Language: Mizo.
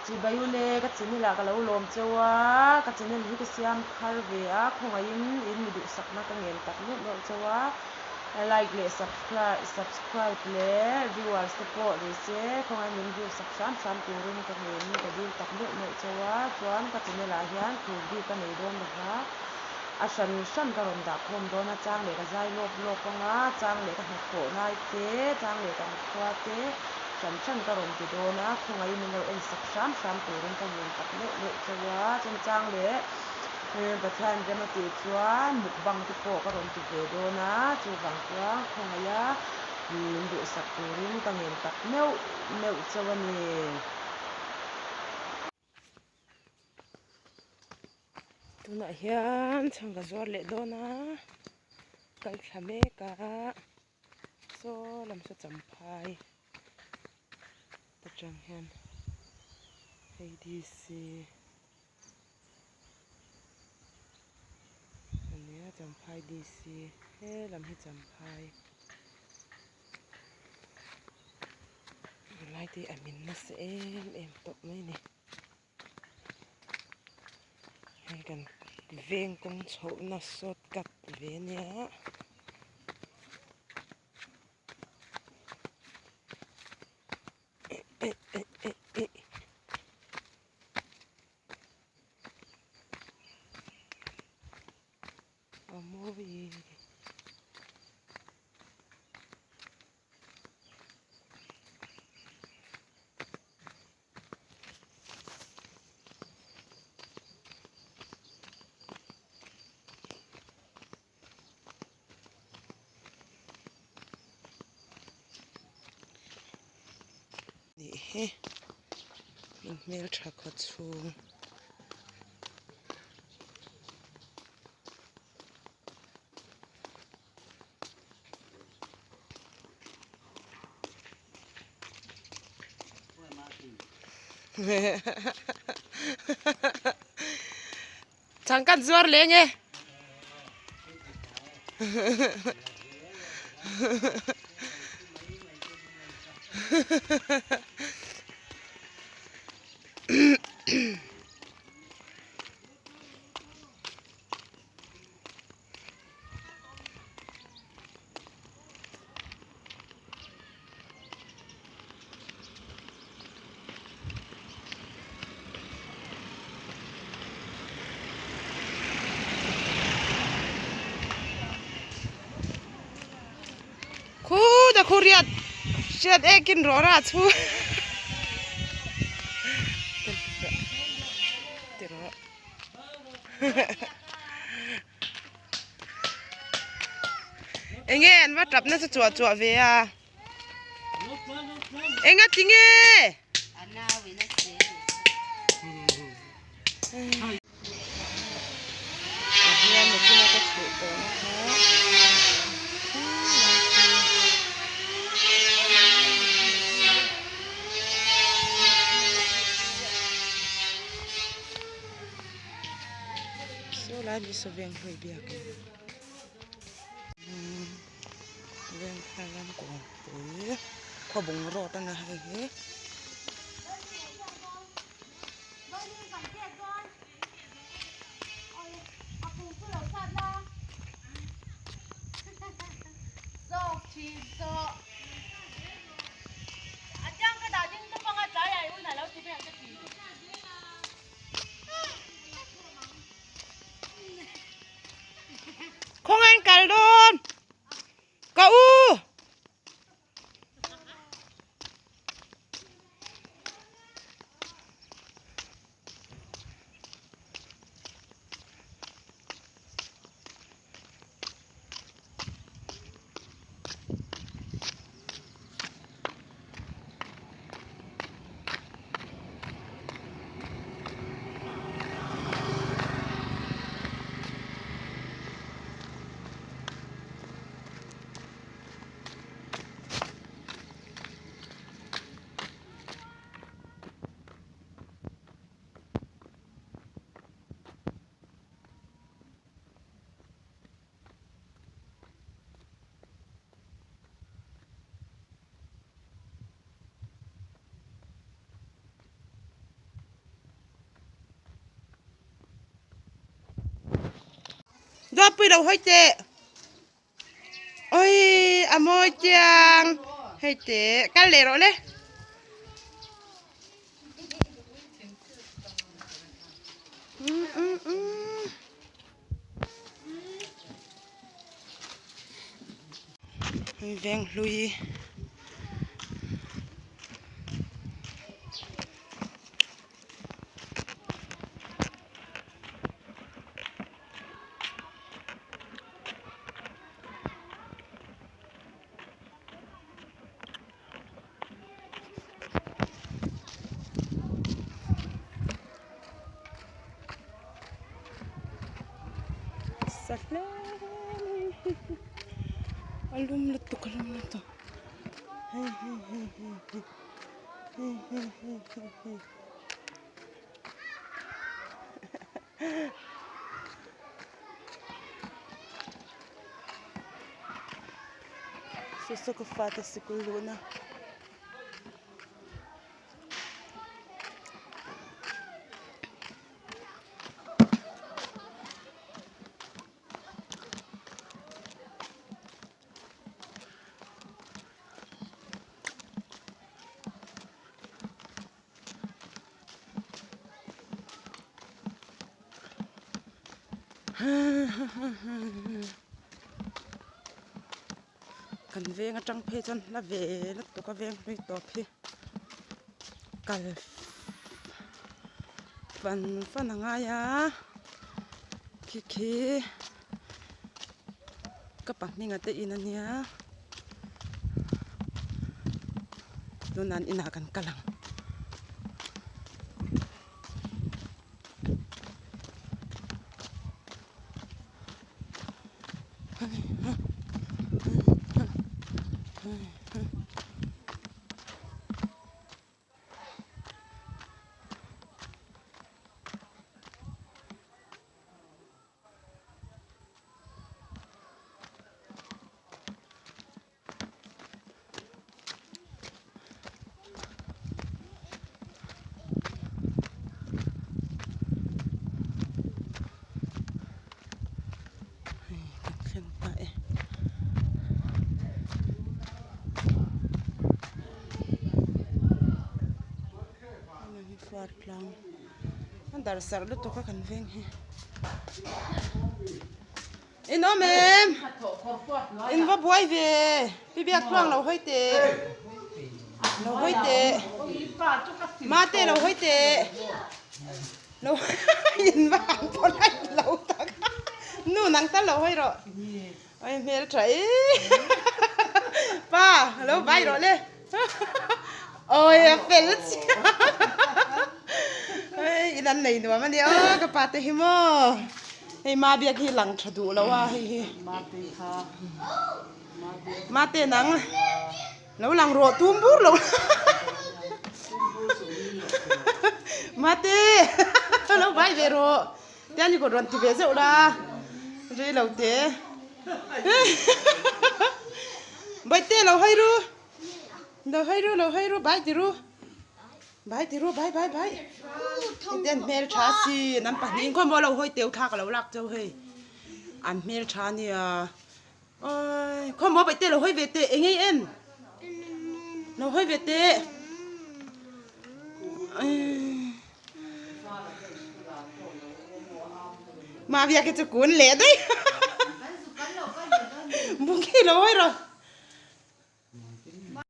Chibai ule ka channel ah ka lo lawm cheu a, ka channel hi ka siam thar ve a, khawngaihin in mi duhsakna ka ngen tak meuh meuh cheu a, like leh subscribe leh viewers te pawh ni se khawngaihin min view sak hram hram turin ka ngen ka dil tak meuh meuh cheu a, chuan ka channel ah hian thu bik ka nei dawn lova a hran hran ka rawn dah khawm dawn a, chang leh ka zai lawp lawp ang a, chang leh ka hnathawh lai te, chang leh kan khua te. Hran hran ka rawn ti dawn a, khawngaihin min lo en sak hram hram turin ka ngen tak meuh meuh chauh a, chungchang leh Pathian rem a tih chuan mukbang te pawh ka rawn ti ve dawn a, chuvang chuan khawngaia min duhsak turin ka ngen tak meuh meuh chauh a ni. Tunah hian chhang ka zuar leh dawn a, kal thla mek a. Saw lam saw champhai atang hian hei DC a nia champhai DC he lam hi champhai lai te hi a min nasa em em tawh mai a ni. Hei kan veng kawng chhohna short cut ve a nia. A mawi. Nih hi in hmeltha khaw chhung. Chhang kan zuar leng e. Khuta khu riat hriat ekin rawh ra chhu Enge an va tap nasa chuah chuah ve a. Enga tinge? Hian machine a ka chhuh tawh na kha. Saw lai mi saw veng hlui biak in veng thar lam kawnpui khaw bungraw te na hei hi. Khawngain kal dawn ka u. Mampui lo hawi teh. Oi a mawi chiang. Hei teh kal leh rawh le. Veng hlui. Sa hle mai a lum lutuk a lum lutuk hei hei hei hei hei hei hei hei hei hei. Saw saw ka fate sikul luhna. Kan veng atang phei chuan hla ve lutuk a veng hlui tawp hi kal fan fan a ngai a khi khi ka pahnih te in ania tunah an inah kan kal ang. Hei kan thleng ta e. Tlang a dar sarh lutuk a kan veng hi. In awm em? In va buai ve. Pi biak tluang lo hawi teh. Lo hawi teh. Mate lo hawi teh. Lo in va han polite lo tak. Nu nang tal lo hawi rawh. Oi hmel tha e. Pa lo bai rawh le. Oi a fel chiah. Oi in an nei nuam a nia aw ka pa te hi maw. Hei ma biak hi lang tha duh lo a hei hi. Mate nang lo lang rawh tum bur lo. Mate lo bai ve rawh. Tian i kut rawn ti ve zeuh la rei lo te. Baihte lo hawi ru lo hawi ru lo hawi ru bai ti ru bai ti ru bai bai bai heti an hmel tha si an pahnih in khawm lo hawi teu thla ka lo lak cheu hei an hmel tha nia Oi, khaw maw paih te lo hawi ve teh, eng ei em? Lo hawi ve teh. Ma bia khi chu kun leh daih. Bung khi lo hawi rawh.